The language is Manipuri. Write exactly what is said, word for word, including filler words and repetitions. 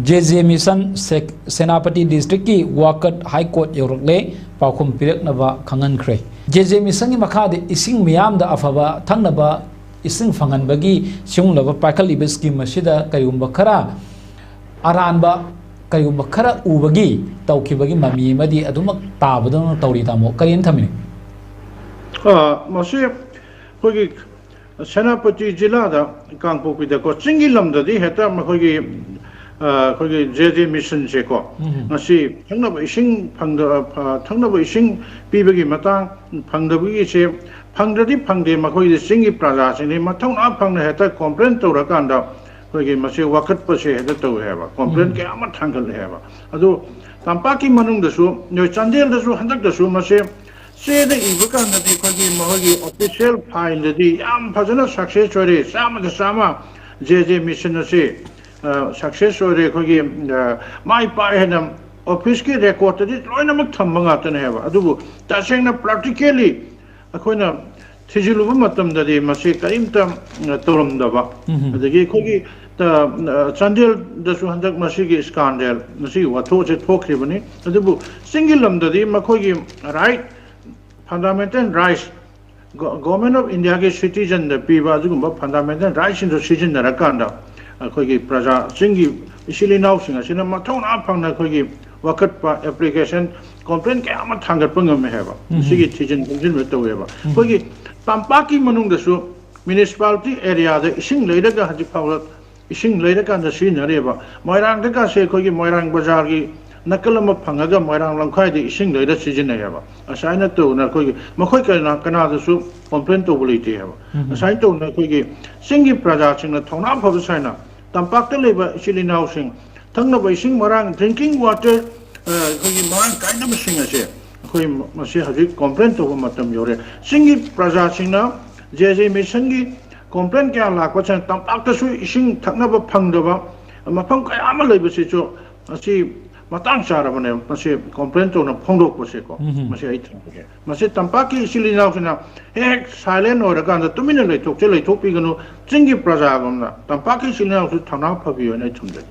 ꯖꯦ ꯖꯦ ꯃꯤꯁꯟ ꯁꯦꯛ-, ꯁꯦꯅꯥꯄꯇꯤ ꯗꯤꯁꯇ꯭ꯔꯤꯛꯀꯤ ꯋꯥꯀꯠ ꯍꯥꯏ ꯀꯣꯔꯠ ꯌꯧꯔꯛꯂꯦ, ꯄꯥꯎꯈꯨꯝ ꯄꯤꯔꯛꯅꯕ ꯈꯪꯍꯟꯈ꯭ꯔꯦ꯫ ꯖꯦ ꯖꯦ ꯃꯤꯁꯟꯒꯤ ꯃꯈꯥꯗ ꯏꯁꯤꯡ ꯃꯤꯌꯥꯝꯗ ꯑꯐꯕ ꯊꯛꯅꯕ ꯏꯁꯤꯡ ꯐꯪꯍꯟꯕꯒꯤ ꯁꯤꯒꯨꯝꯂꯕ ꯄꯥꯏꯈꯠꯂꯤꯕ ꯁ꯭ꯀꯤꯝ ꯑꯁꯤꯗ ꯀꯔꯤꯒꯨꯝꯕ ꯈꯔ ꯑꯔꯥꯟꯕ, ꯀꯔꯤꯒꯨꯝꯕ ꯈꯔ ꯎꯕꯒꯤ ꯇꯧꯈꯤꯕꯒꯤ ꯃꯃꯤ ꯑꯃꯗꯤ ꯑꯗꯨꯃꯛ ꯇꯥꯕꯗꯧꯅ ꯇꯧꯔꯤ, ꯇꯥꯃꯣ꯫ ꯀꯔꯤꯅ ꯊꯝꯃꯤꯅꯣ? ꯑ, ꯃꯁꯤ ꯑꯩꯈꯣꯏꯒꯤ ꯁꯦꯅꯥꯄꯇꯤ ꯖꯤꯂꯥꯗ ꯀꯥꯡꯄꯣꯛꯄꯤꯗꯀꯣ, ꯆꯤꯡꯒꯤ ꯂꯝꯗꯗꯤ ꯍꯦꯛꯇ ꯃꯈꯣꯏꯒꯤ, ꯑ, ꯑꯩꯈꯣꯏꯒꯤ ꯖꯦ ꯖꯦ ꯃꯤꯁꯟꯁꯦꯀꯣ, ꯎꯝ꯫ ꯉꯁꯤ ꯊꯛꯅꯕ ꯏꯁꯤꯡ ꯐꯪꯗ-, ꯑ, ꯊꯛꯅꯕ ꯏꯁꯤꯡ ꯄꯤꯕꯒꯤ ꯃꯇꯥꯡ ꯐꯪꯗꯕꯒꯤꯁꯦ, ꯐꯪꯗ꯭ꯔꯗꯤ ꯐꯪꯗꯦ, ꯃꯈꯣꯏꯒꯤ ꯆꯤꯡꯒꯤ ꯄ꯭ꯔꯖꯥꯁꯤꯡꯗꯤ ꯃꯊꯧꯅꯥ ꯐꯪꯅ ꯍꯦꯛꯇ ꯀꯣꯝꯄ꯭ꯂꯦꯟ ꯇꯧꯔꯀꯥꯟꯗ ꯑꯩꯈꯣꯏꯒꯤ ꯃꯁꯤ ꯋꯥꯀꯠꯄꯁꯦ ꯍꯦꯛꯇ ꯇꯧꯋꯦ ꯍꯥꯏꯕ, ꯀꯣꯝꯄ꯭ꯂꯦꯟ ꯎꯝ꯫ ꯀꯌꯥ ꯑꯃ ꯊꯥꯡꯒꯠꯂꯦ ꯍꯥꯏꯕ꯫ ꯑꯗꯨ ꯇꯝꯄꯥꯛꯀꯤ ꯃꯅꯨꯡꯗꯁꯨ, ꯅꯣꯏ ꯆꯥꯟꯗꯦꯜꯗꯁꯨ ꯍꯟꯗꯛꯇꯁꯨ ꯃꯁꯦ ꯆꯦꯗ ꯏꯕ ꯀꯥꯟꯗꯗꯤ ꯑꯩꯈꯣꯏꯒꯤ ꯃꯈꯣꯏꯒꯤ ꯑꯣꯐꯤꯁꯤꯌꯦꯜ ꯐꯥꯏꯜꯗꯗꯤ ꯌꯥꯝ ꯐꯖꯅ ꯁꯛꯁꯦꯁ ꯑꯣꯏꯔꯦ, ꯆꯥꯝꯃꯗ ꯆꯥꯝꯃ ꯖꯦ ꯖꯦ ꯃꯤꯁꯟ ꯑꯁꯤ, ꯑ, ꯁꯛꯁꯦꯁ ꯑꯣꯏꯔꯦ, ꯑꯩꯈꯣꯏꯒꯤ, ꯑ, ꯃꯥꯏ ꯄꯥꯛꯑꯦ ꯍꯥꯏꯅ ꯑꯣꯐꯤꯁꯀꯤ ꯔꯦꯀꯣꯔꯠꯇꯗꯤ ꯂꯣꯏꯅꯃꯛ ꯊꯝꯕ ꯉꯥꯛꯇꯅꯦ ꯍꯥꯏꯕ꯫ ꯑꯗꯨꯕꯨ ꯇꯁꯦꯡꯅ ꯄ꯭ꯔꯥꯛꯇꯤꯀꯦꯜꯂꯤ ꯑꯩꯈꯣꯏꯅ ꯊꯤꯖꯤꯜꯂꯨꯕ ꯃꯇꯝꯗꯗꯤ ꯃꯁꯤ ꯀꯔꯤꯝꯇ, ꯑ, ꯇꯧꯔꯝꯗꯕ꯫ ꯎꯝ꯫ ꯑꯗꯒꯤ ꯑꯩꯈꯣꯏꯒꯤ, ꯑ, ꯑ, ꯆꯥꯟꯗꯦꯜꯗꯁꯨ ꯍꯟꯗꯛ ꯃꯁꯤꯒꯤ ꯁ꯭ꯀꯥꯟꯗꯦꯜ, ꯃꯁꯤꯒꯤ ꯋꯥꯊꯣꯛ ꯑꯁꯤ ꯊꯣꯛꯈ꯭ꯔꯤꯕꯅꯤ꯫ ꯑꯗꯨꯕꯨ ꯆꯤꯡꯒꯤ ꯂꯝꯗꯗꯤ ꯃꯈꯣꯏꯒꯤ ꯔꯥꯏꯠ, ꯐꯟꯗꯥꯃꯦꯟꯇꯦꯜ ꯔꯥꯏꯠꯁ, ꯒꯣ-, ꯒꯣꯚꯔꯟꯃꯦꯟꯠ ꯑꯣꯐ ꯏꯟꯗꯤꯌꯥꯒꯤ ꯁꯤꯇꯤꯖꯟꯗ ꯄꯤꯕ ꯑꯗꯨꯒꯨꯝꯕ ꯐꯟꯗꯥꯃꯦꯟꯇꯦꯜ ꯔꯥꯏꯠꯁꯤꯡꯗꯨ ꯁꯤꯖꯤꯟꯅꯔꯀꯥꯟꯗ ꯑꯩꯈꯣꯏꯒꯤ ꯄ꯭ꯔꯖꯥ, ꯆꯤꯡꯒꯤ ꯏꯆꯤꯜ ꯏꯅꯥꯎꯁꯤꯡ ꯑꯁꯤꯅ ꯃꯊꯧꯅꯥ ꯐꯪꯅ ꯑꯩꯈꯣꯏꯒꯤ ꯋꯥꯀꯠꯄ, ꯑꯦꯄ꯭ꯂꯤꯀꯦꯁꯟ, ꯀꯣꯝꯄ꯭ꯂꯦꯟ ꯀꯌꯥ ꯑꯃ ꯊꯥꯡꯒꯠꯄ ꯉꯝꯃꯦ ꯍꯥꯏꯕ꯫ ꯎꯝ꯫ ꯁꯤꯒꯤ ꯊꯤꯖꯤꯟ ꯈꯣꯝꯖꯤꯟꯕ ꯇꯧꯋꯦꯕ꯫ ꯎꯝ꯫ ꯑꯩꯈꯣꯏꯒꯤ ꯇꯝꯄꯥꯛꯀꯤ ꯃꯅꯨꯡꯗꯁꯨ ꯃ꯭ꯌꯨꯅꯤꯁꯤꯄꯥꯂꯤꯇꯤ ꯑꯦꯔꯤꯌꯥꯗ ꯏꯁꯤꯡ ꯂꯩꯔꯒ ꯍꯧꯖꯤꯛ ꯐꯥꯎꯕ ꯏꯁꯤꯡ ꯂꯩꯔꯀꯥꯟꯗ ꯁꯤꯖꯤꯟꯅꯔꯤꯕ꯫ ꯃꯣꯏꯔꯥꯡꯗꯒꯁꯦ ꯑꯩꯈꯣꯏꯒꯤ ꯃꯣꯏꯔꯥꯡ ꯕꯖꯥꯔꯒꯤ ꯅꯥꯀꯜ ꯑꯃ ꯐꯪꯉꯒ ꯃꯣꯏꯔꯥꯡ ꯂꯝꯈꯥꯏꯗ ꯏꯁꯤꯡ ꯂꯩꯔ ꯁꯤꯖꯤꯟꯅꯩꯌꯦꯕ꯫ ꯑꯁꯨꯃꯥꯏꯅ ꯇꯧꯗꯅ ꯑꯩꯈꯣꯏꯒꯤ ꯃꯈꯣꯏ ꯀꯅꯥ-, ꯀꯅꯥꯗꯁꯨ ꯀꯣꯝꯄ꯭ꯂꯦꯟ ꯇꯧꯕ ꯂꯩꯇꯦ ꯍꯥꯏꯕ꯫ ꯎꯝ꯫ ꯑꯁꯨꯃꯥꯏꯅ ꯇꯧꯗꯅ ꯑꯩꯈꯣꯏꯒꯤ ꯆꯤꯡꯒꯤ ꯄ꯭ꯔꯖꯥꯁꯤꯡꯅ ꯊꯧꯅꯥ ꯐꯕ ꯁꯥꯏꯅ ꯇꯝꯄꯥꯛꯇ ꯂꯩꯕ ꯏꯆꯤꯜ ꯏꯅꯥꯎꯁꯤꯡ ꯊꯛꯅꯕ ꯏꯁꯤꯡ ꯃꯔꯥꯡ, ꯗ꯭ꯔꯤꯡꯀꯤꯡ ꯋꯥꯇꯔ, ꯑ, ꯑꯩꯈꯣꯏꯒꯤ ꯃꯔꯥꯡ ꯀꯥꯏꯅꯕꯁꯤꯡ ꯑꯁꯦ ꯑꯩꯈꯣꯏ ꯃ-, ꯃꯁꯤ ꯍꯧꯖꯤꯛ ꯀꯣꯝꯄ꯭ꯂꯦꯟ ꯇꯧꯕ ꯃꯇꯝ ꯌꯧꯔꯦ꯫ ꯆꯤꯡꯒꯤ ꯄ꯭ꯔꯖꯥꯁꯤꯡꯅ ꯖꯦ ꯖꯦ ꯃꯤꯁꯟꯒꯤ ꯀꯣꯝꯄ꯭ꯂꯦꯟ ꯀꯌꯥ ꯂꯥꯛꯄꯁꯤꯅ ꯇꯝꯄꯥꯛꯇꯁꯨ ꯏꯁꯤꯡ ꯊꯛꯅꯕ ꯐꯪꯗꯕ ꯃꯐꯝ ꯀꯌꯥ ꯑꯃ ꯂꯩꯕꯁꯤꯁꯨ ꯃꯁꯤ ꯃꯇꯥꯡ ꯆꯥꯔꯕꯅꯦ, ꯃꯁꯤ ꯀꯣꯝꯄ꯭ꯂꯦꯟ ꯇꯧꯅ ꯐꯣꯡꯗꯣꯛꯄꯁꯦꯀꯣ꯫ ꯎꯝ꯫ ꯃꯁꯤ ꯑꯩ ꯊꯝꯖꯒꯦ꯫ ꯃꯁꯤ ꯇꯝꯄꯥꯛꯀꯤ ꯏꯆꯤꯜ ꯏꯅꯥꯎꯁꯤꯡꯅ ꯍꯦꯛ ꯁꯥꯏꯂꯦꯟ ꯑꯣꯏꯔꯀꯥꯟꯗ ꯇꯨꯃꯤꯟꯅ ꯂꯩꯊꯣꯛꯆ ꯂꯩꯊꯣꯛꯄꯤꯒꯅꯨ꯫ ꯆꯤꯡꯒꯤ ꯄ꯭ꯔꯖꯥꯒꯨꯝꯅ ꯇꯝꯄꯥꯛꯀꯤ ꯏꯆꯤꯜ ꯏꯅꯥꯎꯁꯨ ꯊꯧꯅꯥ ꯐꯕꯤꯌꯨ ꯍꯥꯏꯅ ꯑꯩ ꯊꯝꯖꯒꯦ꯫